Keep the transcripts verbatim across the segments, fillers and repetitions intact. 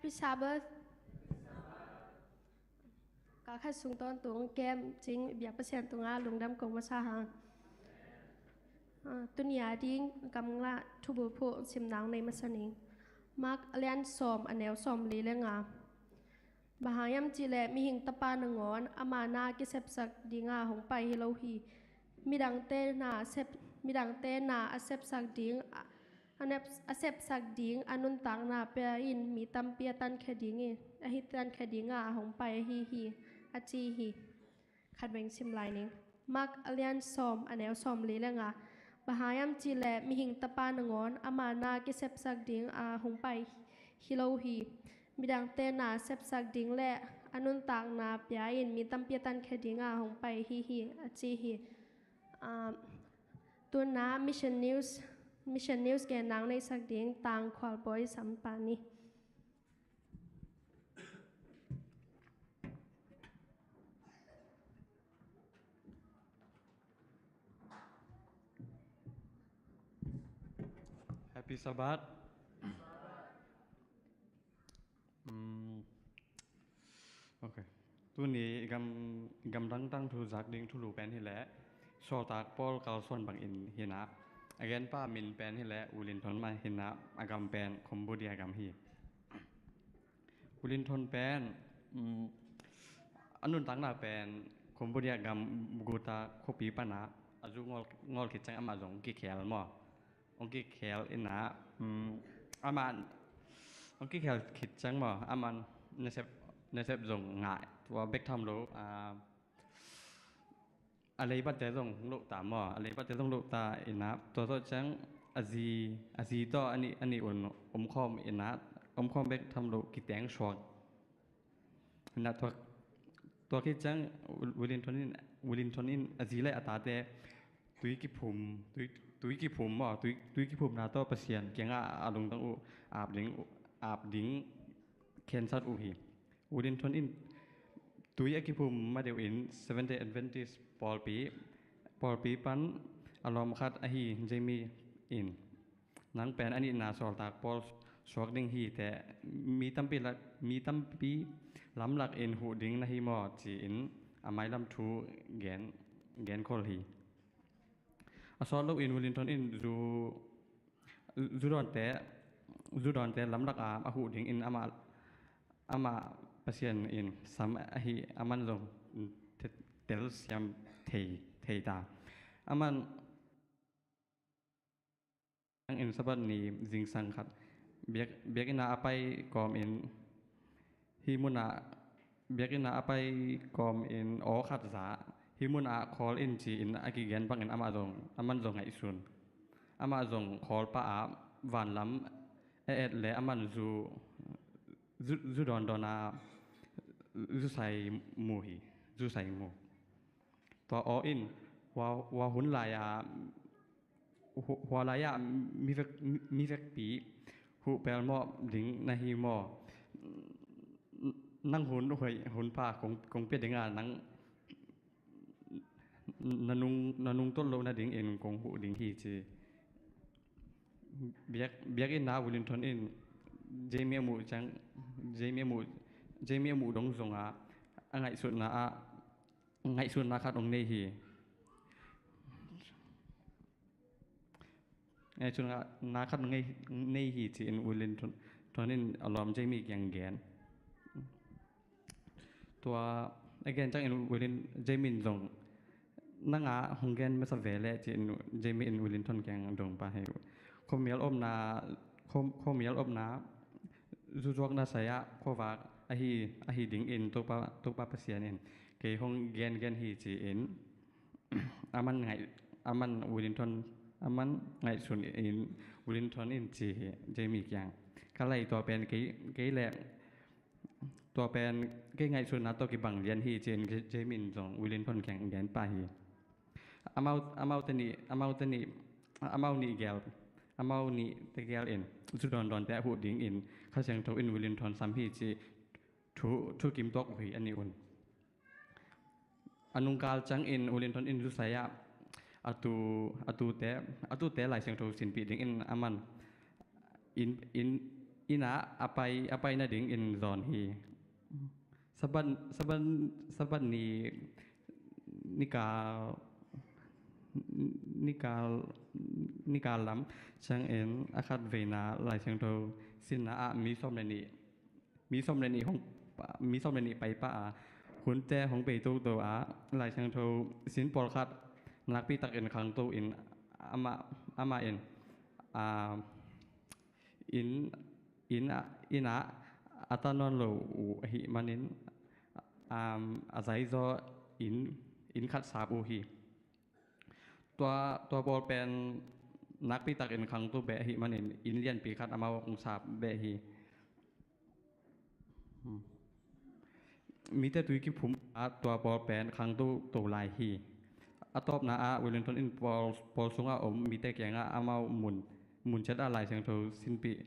Happy Sabbath. Kal khat sung tawntung kem cing biak Pasian tungah lungdam kong masa hang. Ah, tuni a ding gamla thubulphuh simnang nei masa ning. Mark a lian sawm, a neu sawm li le nga. Bang hang hiam cih leh mihing Tapa nangawn ama na kisepsak dinga hong pai hi lo hi. Midangte na sep, midangte na a sepsak ding a, a nep, a sepsak ding a nuntakna pia in mi tampi a tankhia ding in, a hi tankhia dinga a hong pai ahi hi, a ci hi. Khat veng sim lai ning. Mark a lian sawm, a neu sawm li le nga. Bang hang hiam cih leh mihing Tapa nangawn ama na kisepsak ding a hong pai hi lo hi. Midangte na sepsak ding le a nuntakna pia in mi tampi a tankhia dinga hong pai hi hi, a ci hi. Ah, tuna Mission News, Mission News gen nang neisak ding Tang Khual Bawi Sam Pa ni. Happy Sabbath. Mm, ok. Tuni i gam, i gamdang tangthu zak ding thulu pen hileh Sawltak Paul kalsuan bangin hi na. A genpa min pen hileh U Lin Thon mah hi na, a gam pen Cambodia gam hi. U Lin Thon pen, mm, a nuntakna pen Cambodia gam Bogota khuapi pana a zu ngawl, ngawl khit ciang amah zong kikhel maw. Hong kikhel in ah, um, amah hong kikhel khit ciang maw, amah nasep, nasep zong ngah, tua bek tham lo, ah, a leibatte zong loh ta maw, a leibatte zong loh ta in ah, tua tawh ciang a zi, a zi tawh a nih, a nih un omkhawm in ah, omkhawm bek tham lo kiteng suak. Na tua, tua khit ciang U Lin Thon in, U Lin Thon in a zi le a tate tui kiphum, tui, tui kiphum maw, tui, tui kiphumna tawh Pasian kiangah a lungtang uh ap ding, ap ding khensat uh hi. U Lin Thon in tui a kiphum ma deuh in Seventh Day Adventist pawlpi, pawlpi pan a lawm khat ahi Jamie in, "Nang pen a nihna sawltak pawl suak ding hi teh, mi tampi lak, mi tampi lamlak in huh ding na hi maw?" ci-in a mailam thu gen, genkhol hi. A sawt loin U Lin Thon in zu, zu dawnte, zu dawnte lamlak a, a huh dingin amah, amah Pasian in sam ahi, aman zong te-, telsiam thei, thei ta. Aman in Sabbath ni zingsang khat biak, biakinn ah a pai kawmin, hih munah biakinn ah a pai kawmin aw khat za, hih munah khawl in ci-in a kigen bangin amah zong, aman zong ngaihsun. Amah zong khawl pah ah vanlam a et le aman zu, zu, zu dawndawn a zusai mu hi, zusai mu. Tua aw in hua, hua hun lai-a, hu-, hua lai-ah mi vek, mi vekpi huh pelmawh ding na hi maw? Nang hun hoih hun pha kong, kong pia ding a, nang na nung, na nungtolh loh nadingin kong huh ding hi ci. Biak, biakinn ah U Lin Thon in Jamie a muh ciang, Jamie a muh, Jamie a muh dong zong a, a ngaihsutna ah, ngaihsutna khat hong nei hi. Ngaihsutna khat hong nei, nei hi ci-in U Lin Thon, Thon in a lawm Jamie kiang gen. Tua a gen ciangin U Lin, Jamie in zong, "Nang a hong gen masa ve leh," ci-in Jamie in U Lin Thon kiang dong pah hi. Khuamial omna, khua, khuamial omna, zuzuakna sai-ah khuavak ahi, ahi dingin Topa, Topa Pasian in kei hong gengen hi ci-in, aman ngaih, aman U Lin Thon, aman ngaihsun in U Lin Thon in ci hi Jamie kiang. Ka lai, tua pen kei, kei leh, tua pen kei ngaihsutna tawh kibang lian hi ci-in Jamie in zong U Lin Thon kiang gen pah hi. Amau, amaute nih, amaute nih, amau nih gel, amau nih tegel in zu dawndawnte a huh dingin Kha Siangtho in U Lin Thon sam hi ci thu, thukim tuak uh hi a nih un. A nungkal ciangin U Lin Thon in zusai-ah a tu, a tute, a tute Lai Siangtho sinpih dingin aman inn, inn, inn ah a pai, a pai nadingin zawn hi. Sabbath, Sabbath, Sabbath ni, ni kal, ni kal, ni kal lam ciangin a khatveina Lai Siangtho sinna ah mi sawm le nih, mi sawm le nih hong, mi sawm le nih pai pah a, hunte hong bei toto a, Lai Siangtho sin pawlkhat nakpi takin khangto in amah, amah in, a, inn, inn ah, inn ah a ta nawn lo uh ahih manin, um, a zaizaw inn, inn khat sap uh hi. Tua, tua pawl pen nakpi takin khangto beh ahih manin inn lianpi khat amau hong sap beh hi. Hmm. Mite tui kiphum a tua pawl pen khangto to lai hi. A tawpna ah Wellington in pawl, pawl sungah om mite kiangah amau mun, mun ciat ah Lai Siangtho sinpih,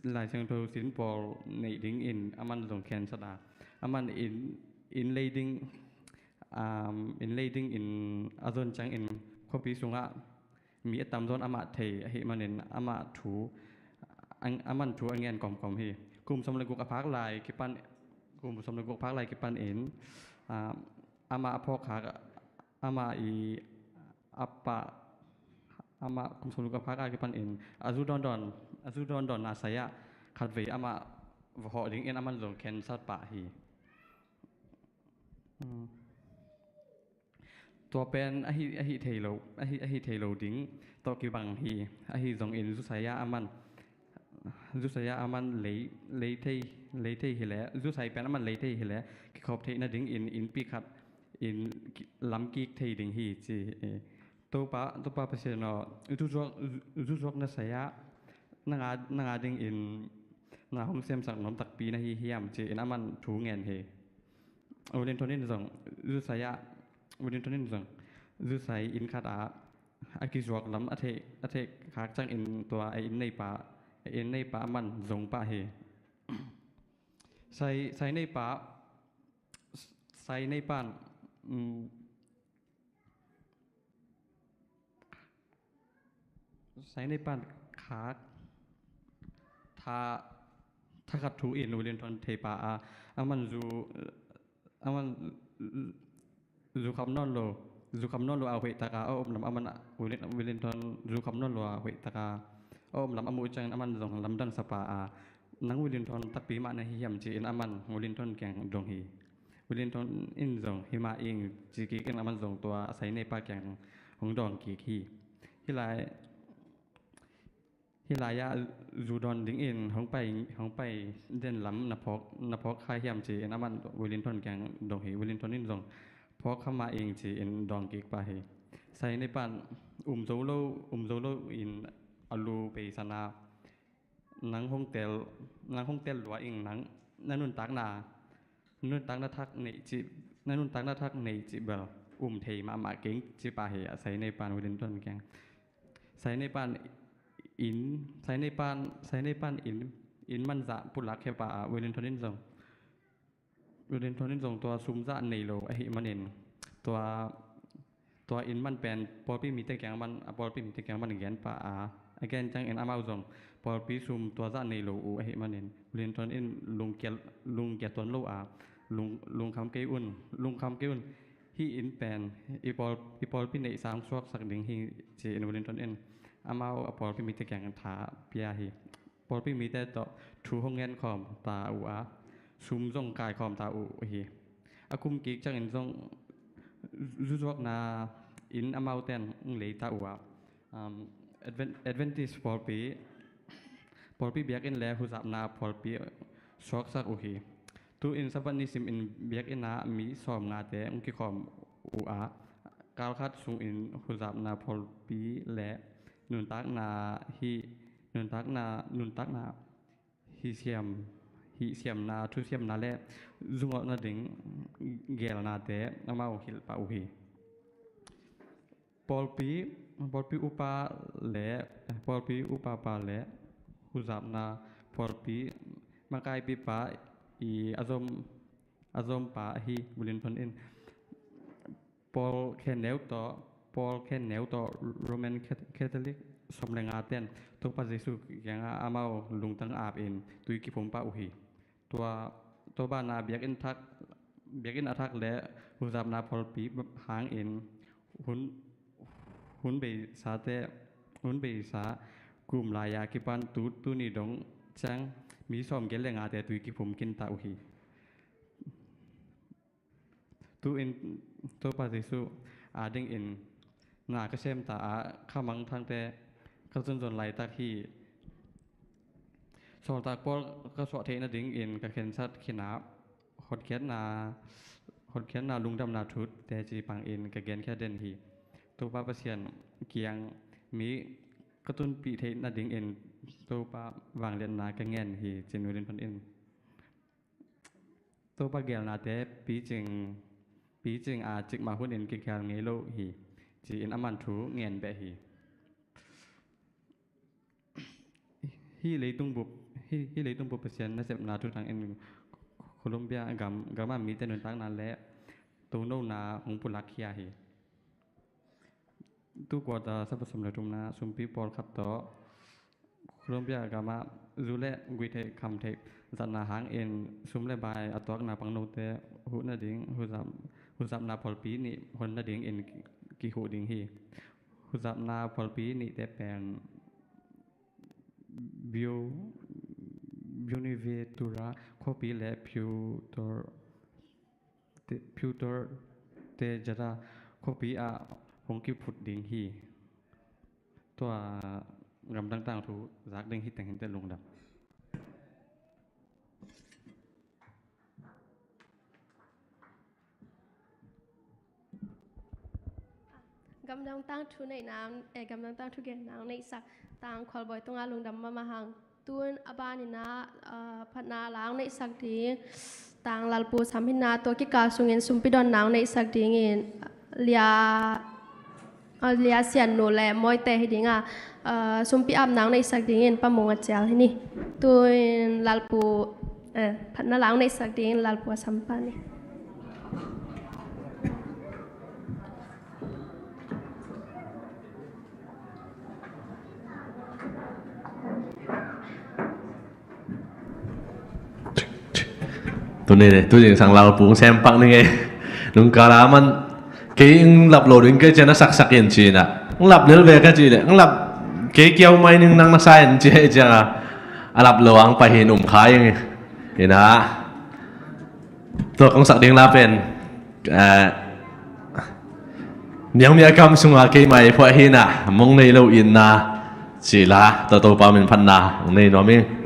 Lai Siangtho sin pawl neih dingin aman zong khensat a, aman inn, inn lei ding, um, inn lei dingin a zon ciangin khuapi sungah mi a tamzaw in amah thei ahih manin amah thu, ang-, aman thu a ngen kawmkawm hi. Kum sawm le guk a phak lai kipan, kum sawm le guk a phak lai kipan in, ah, amah a phawk khak, amah i a pa, amah kum sawm le guk a phak lai kipan in a zu dawndawn, a zu dawndawnna sai ah khatvei amah va hawh dingin aman zong khensat pah hi. Hmm. Tua pen ahi, ahi thei lo, ahi, ahi thei lo ding tawh kibang hi. Ahi zongin zusai ah aman, zusai ah aman lei, lei thei, lei thei hi leh, zusai pen aman lei thei hi leh kikhop theih nadingin innpi khat in ki-, lam kik thei ding hi ci. Eh, Topa, Topa Pasian aw, zuzuak, zuzuak na sai ah nang a, nang a dingin na hong semsak nuam takpi na hi hiam ci-in aman thu ngen hi. Wellington in zong zusai ah, Wellington in zong zusai inn khat ah a kizuak lam a theih, a theih khak ciangin tua a inn neipa, a inn neipa aman zong pah hi. Sai, sai neipa, sai neipan, um, sai neipan khak tha, thakhat thu in Wellington thei pah a, aman zu, aman zu kham nawn lo, zu kham nawn lo a hoih tak a a om lam aman, Wellin-, Wellington zu kham nawn lo a hoih tak a a om lam a muh ciangin aman zong lamdang sa pah a, nang Wellington takpi mah na hi hiam ci-in aman Wellington kiang dong hi. Wellington in zong hi mah ing ci kik in aman zong tua a sai neipa kiang hong dawng kik hi. Hih lai, hih lai ah zu dawn dingin hong pai, hong pai den lam na phawk, na phawk kha hiam ci-in aman Wellington kiang dong hi. Wellington in zong phawk kha mah ing ci-in dawng kik pah hi. Sai neipan um zo lo, um zo lo in a lu peisan a, nang hong tel, nang hong tel lua ing, nang na nuntakna, nuntakna thak nei cih, na nuntakna thak nei cih bel um thei mahmah keng ci pah hi a sai neipan Wellington kiang. Sai neipan inn, sai neipan, sai neipan inn, inn man zah pulak khia pah a Wellington in zong, Wellington in zong tua sum zah nei lo ahih manin tua, tua inn man pen pawlpi mite kiang man, a pawlpi mite kiang man gen pah a, a gen ciangin amau zong pawlpi sum tua zah nei lo uh ahih manin Wellington in lungkia, lungkia tuan lo a, lung, lungkham kei un, lungkham kei un, hih inn pen i pawl, i pawlpi neihsa hong suaksak ding hi ci-in Wellington in amau a pawlpi mite kiang tha pia hi. Pawlpi mite tawh thu hong ngen khawm ta uh a, sum zong kai khawm ta uh hi. A kum kik ciangin zong zuzuakna inn amau ten hong lei ta uh a, um, Advent-, Adventist pawlpi, pawlpi biakinn le huzapna pawlpi suaksak uh hi. Tu-in Sabbath ni simin biakinn ah mi sawmngate hong kikhawm uh a, kalkhat sungin huzapna pawlpi le nuntakna hi, nuntakna, nuntakna hi siam, hi siamna, thu siamna le zungawh nading gelnate amau hilh pah uh hi. Pawlpi, pawlpi upa le, pawlpi upapa le huzapna pawlpi makaipipa i a zom, a zompa ahi Wellington in Paul khenneu tawh, Paul khenneu tawh Roman Cath-, Catholic, sawm le nga ten Topa Jesu kiangah amau lungtang apin tui kiphum pah uh hi. Tua, tua banah biakinn thak, biakinn a thak le huzapna pawlpi hangin hun, hun beisate, hun beisa kum lai-a kipan tu, tuni dong ciang mi sawmgiat le ngate tui kiphum kinta uh hi. Tu-in Topa Jesu adingin na ka semta a, khamang thangte ka zonzon laitak hi. Sawltak Paul ka suah theih nadingin ka khensat khin a, hotkhiatna, hotkhiatna lungdamna thu teci pangin ka genkhia den hi. Topa Pasian kiang mi ka tunpih theih nadingin Topa vangliatna ka ngen hi, ci-in nu din pan in. Topa geelnate picing, picing a cikmah hunin kikhel ngei lo hi, ci-in aman thu ngen beh hi. Hih leitung bup, hih, hih leitung bup Pasian nasepna thuthang in Colombia gam, gam a mite nuntakna le tonona hong pulak khia hi. Tu quarter Sabbath sawm le thumna sumpi pawlkhat tawh Colombia gamah zu le guihtheih khamtheih zatna hangin sum le bai a tuakna pangnote huh nading huzap, huzapna pawlpi nih hon nadingin kihuh ding hi. Huzapna pawlpi nihte pen Bio-, Buenaventura khuapi le Puerto Te-, Puerto Tejada khuapi ah hong kiphut ding hi. Tua gamdang tangthu zak ding hi teng hinte lungdam. Gamdang tangthu neihna, eh, gamdang tangthu genna neihsak tang Khualbawi tungah lungdam mahmah hang. Tun a banin ah, ah, phatna la neihsak ding tang Lalpu Sam hinna tua kikal sungin sumpi donna neihsak dingin Lia, ah, Lia Siannu le Mawite hi ding a, ah, sumpi apna neihsak dingin Pa Mung a cial hi ni. Tun Lalpu, eh, phatna la neihsak dingin Lalpu a Sam pa ni. Tuni, tu zingsang Lalpu hong sempak ning ei. Nungkal a man kei hong lap lo ding kei ciang a saksak in ci-in ah. Hong lap lel ve ka cih leh, hong lap kei kiau mai ning nang na sa in ci hi ciang a. A lap lo ang pai hi in um kha ing. Ina. Tua kong sak ding la pen, eh, Niangmia kam sungah keimah i phuah hi-in ah, mong nei lo itna cih la, tua Topa min phatna hong nei nuam ing.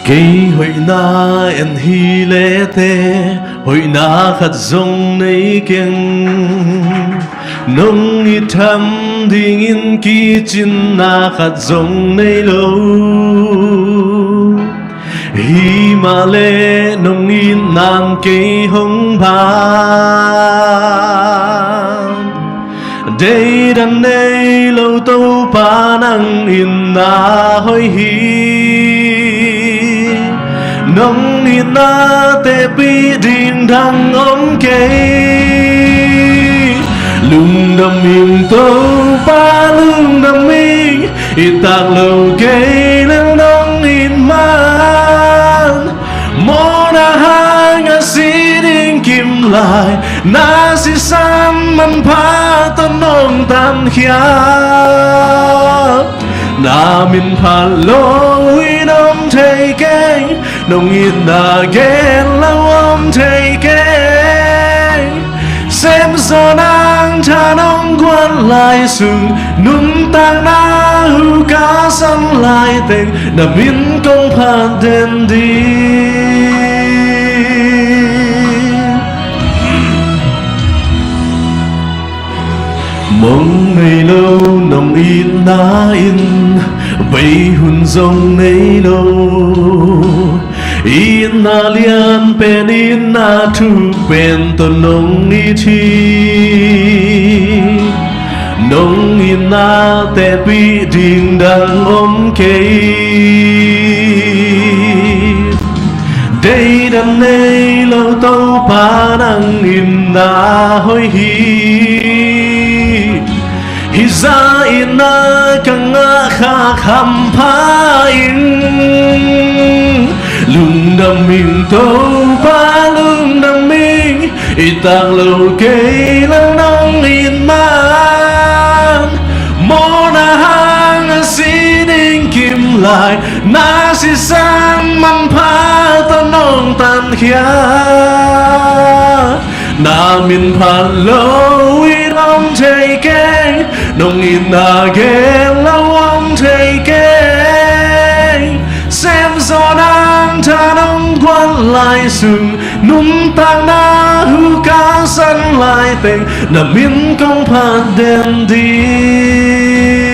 Kei hoihna en hi lete, hoihna khat zong nei keng. Nong it tham dingin kicinna khat zong nei lo. Hi mah leh nong itna'n kei hong ban. Deidan nei lo Topa nang itna hoih hi. Nong itna tepih ding dang om kei. Lungdam ing Topa, lungdam ing, i tak lo kei leh nong it man. Mawhna hang a si ding kim lai, na sisan manpha tawh nong tankhia. Na min phat lo in om thei keng, nong itna gen lo om thei keng. Semzaw nang tha nong Guan lai sung nuntakna hukasan lai teng na min kong phat den ding. Mong nei lo nong itna in bei hun zong nei lo. Itna lian pen itna thuk pen tawh nong it hi. Nong itna tepih ding dang om kei. Deidan nei lo Topa nang itna hoih hi. Hih zah itna ka ngah khak hampha ing. Lungdam ing Topa, lungdam ing. I tak lo kei leh nong it man. Mawhna hang a si ding kim lai, na sisan manpha tawh nong tankhia. Na min phat lo in om thei kei, nong itna gen lo om thei kei. Sem zaw nang tha nong guan lai sung, nuntakna hukasan lai teng na min kong phat den ding.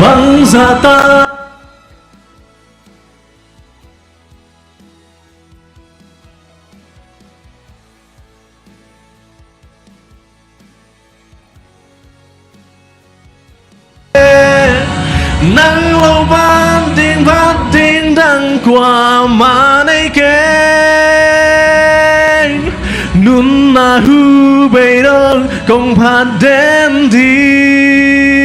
Bangzah ta nang lo pan ding phat ding dang kuamah nei kei. Nunna hu bei dong kong phat den ding.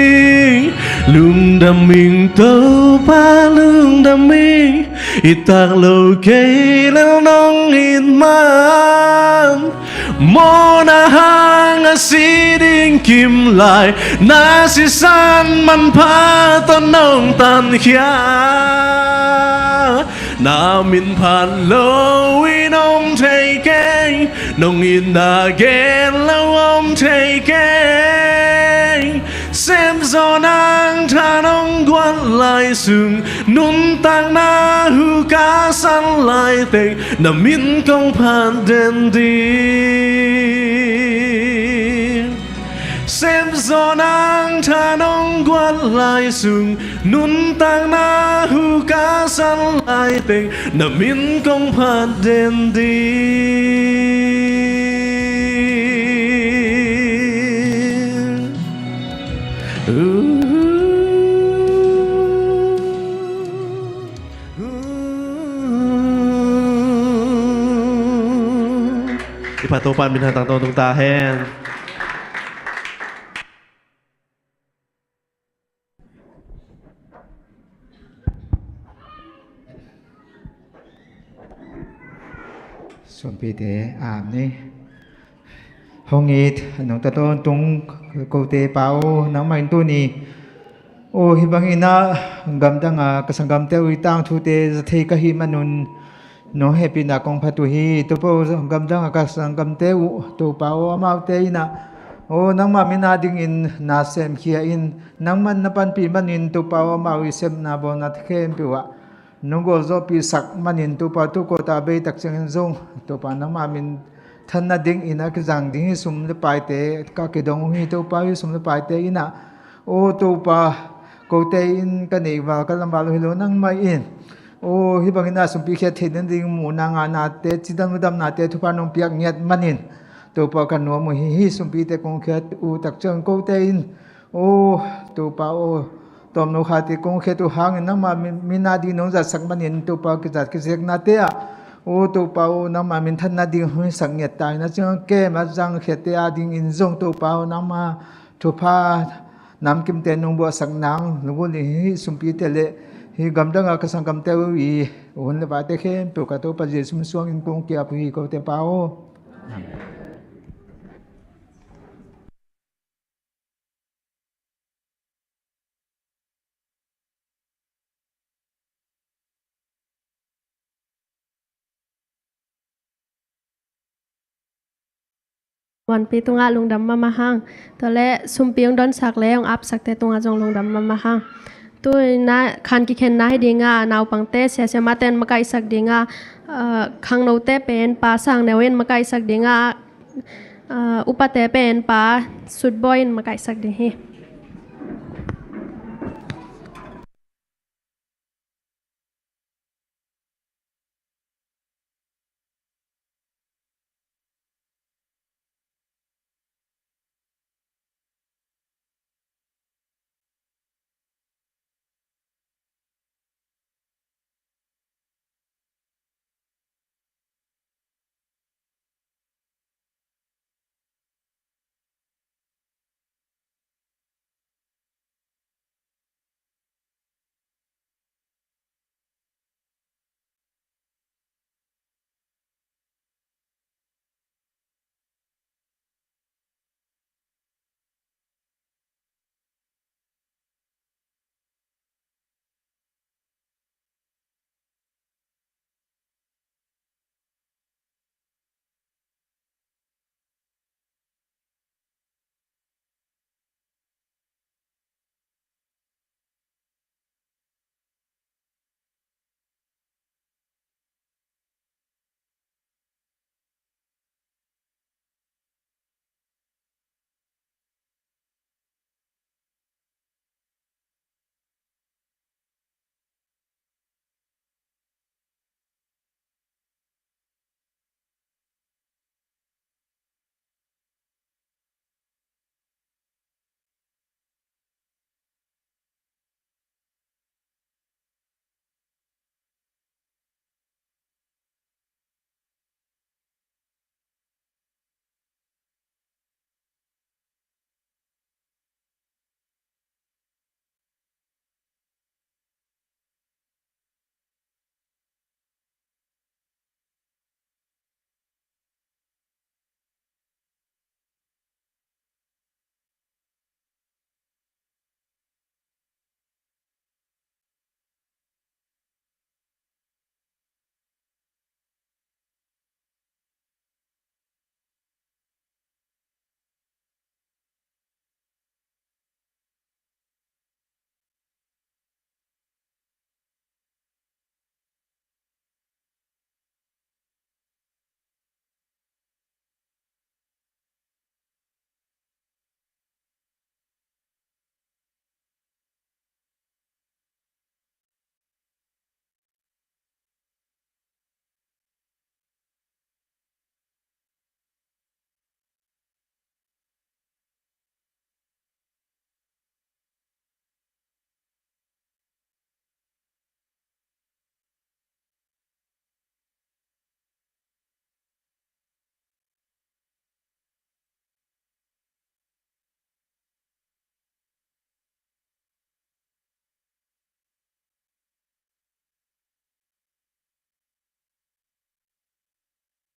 Lungdam ing Topa, lungdam ing. I tak lo kei leh nong it man. Mawhna hang a si ding kim lai, na sisan manpha tawh nong tankhia. Na min phat lo in om thei kei, nong itna gen lo om thei kei. Sem zaw nang tha nong guan lai sung, nuntakna hukasan lai teng na min kong phat den ding. Sem zaw nang tha nong guan lai sung, nuntakna hukasan lai teng na min kong phat den ding. I phat Topa min hantang tawntung ta hen. Suampite aam ni. Hong it nong ta tawntung kote Pa aw, nangmah in tuni aw, hih bangin ah gamdang a ka sanggamte uh i tangthute za thei ka hih manun nong hehpihna kong phat uh hi. Topa aw, gamdang a ka sanggamte uh Topa aw, amaute in ah aw, nangmah min a dingin na semkhia in, nangmah na panpih manin Topa aw, amau i sepna bawlna khempeuh ah nong gualzawhpihsak manin Topa, tu kawta a bei tak ciangin zong Topa, nangmah minthanna dingin a kizang ding hih sum le paite ka kidong uh hi. Topa, hih sum le paite in ah aw Topa, kote in ka neihval ka lamval uh hi lo, nangmah in aw hih bangin a sumpi khiat theih nading muhna ngahnate, cidam ludamnate thupha nong piak ngiat manin Topa, ka nuam uh hi. Hih sumpite kong khiat uh tak ciang kote in aw Topa aw, tawmno khate kong khiat uh hangin nangmah min, min a ding nong zatsak manin Topa, kizat kizeknate ah O Topa aw, nangma minthanna ding hong hisak ngiat ta in, a ciang kem a zangkhiate a dingin zong Topa aw, nangma thupha namkimte nong buahsak nang lunggulh in, hih sumpite le hih gamdang a ka sanggamte uh i hun le vate khempeuh ka Topa Jesu min suangin kong ki-ap uh hi, kote Pa aw. Amen. Vanpi tungah lungdam mahmah hang. Tua leh sumpi hong donsak le hong apsakte tungah zong lungdam mahmah hang. Tu-in ah khan kikhenna hi ding a, naupangte siasiamate in makaihsak ding a, ah, khangnote pen Pa Sang Neu in makaihsak ding a, ah, upate pen Pa Sut Bawi in makaihsak ding hi.